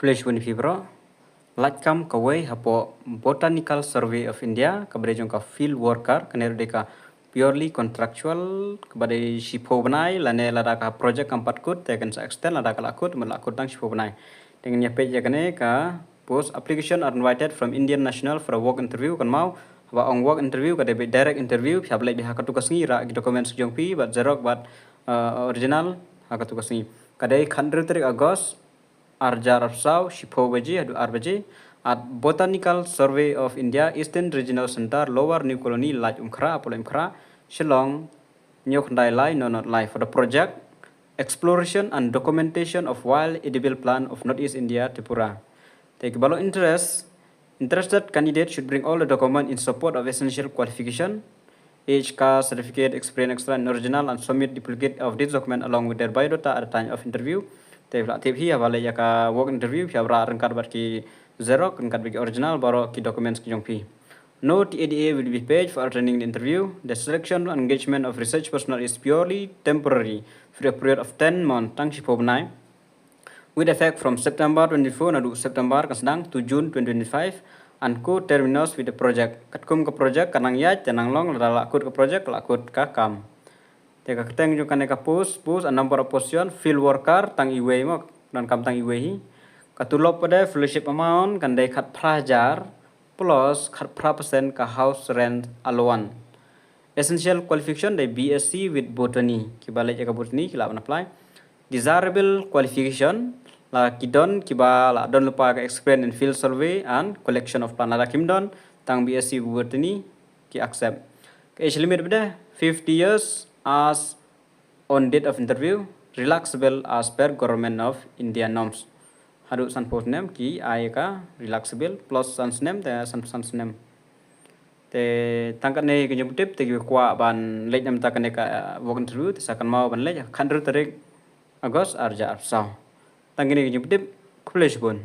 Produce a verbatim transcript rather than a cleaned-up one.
Khublei shibun ïa phi baroh. Lait kam kawei hapoh Botanical Survey of India, kaba dei jong ka field worker, kane ruh dei ka purely contractual, kaba dei shiphew bnai, lane lada ka project kam pat kut, te kan sa extend, lada ka la kut, mut la kut tang shiphew bnai. Te ngin ïa peit ïa kane ka post. Application are invited from Indian national for a work interview, kan mau, haba ong work interview, ka dei beit direct interview, phi hap leit beit ha katu ka sngi, rah ki documents ki jong phi, bad xerox, bad, uh, original, ha katu ka sngi. Ka dei khathynriew tarik August, ar hajar arphew saw, shiphew baje haduh ar baje, at Botanical Survey of India, Eastern Regional Centre, Lower New Colony, Laitumkhrah, Pulai Umkhrah, Shillong, hynñiew khyndai lai, no not lai, for the project Exploration and Documentation of Wild Edible Plant of Northeast India, Tripura. Te kiba long interest, interested candidate should bring all the document in support of essential qualification, age, caste certificate, experience, extra and original, and submit duplicate of this document along with their biodata at the time of interview. Te phi lah tip hi, haba leit ïa ka work interview, phi hap rah ryngkat bad ki xerox, ryngkat bad ki original, baroh ki documents ki jong phi. No T A D A will be paid for attending the interview. The selection and engagement of research personnel is purely temporary for a period of ten months, tang shiphew bnai, with effect from September twenty-four naduh September kan sdang to June twenty twenty-five, and coterminous with the project. Katkum ka project ka nang ïaid te nang long, lada la kut ka project, la kut ka kam. Te ka kyrteng jong kane ka post, post, a number of position, field worker, tang iwei mo, donkam tang iwei hi. Ka tulop pat de, fellowship amount kan dei khatphra hajar plus khatphra percent ka house rent allowance. Essential qualification dei B Sc with botany, kiba leh ïa ka botany ki lah ban apply. Desirable qualification, la ki don kiba la don lypa ka experience in field survey and collection of plant. Lada kim don, tang B Sc botany ki accept. Ka age limit pat de fifty years as on date of interview, relaxable as per Government of India norms. Haduh sanphew snem ki ai ka relaxable, plus san snem te sanphew san snem. Te tang katne ka jingpyntip, te ki kwah ban leit na bynta kane ka, uh, work interview, te sa kynmaw ban leit ha ka khathynriew tarik August ar hajar arphew saw. Tang kine ki jingpyntip, khublei shibun.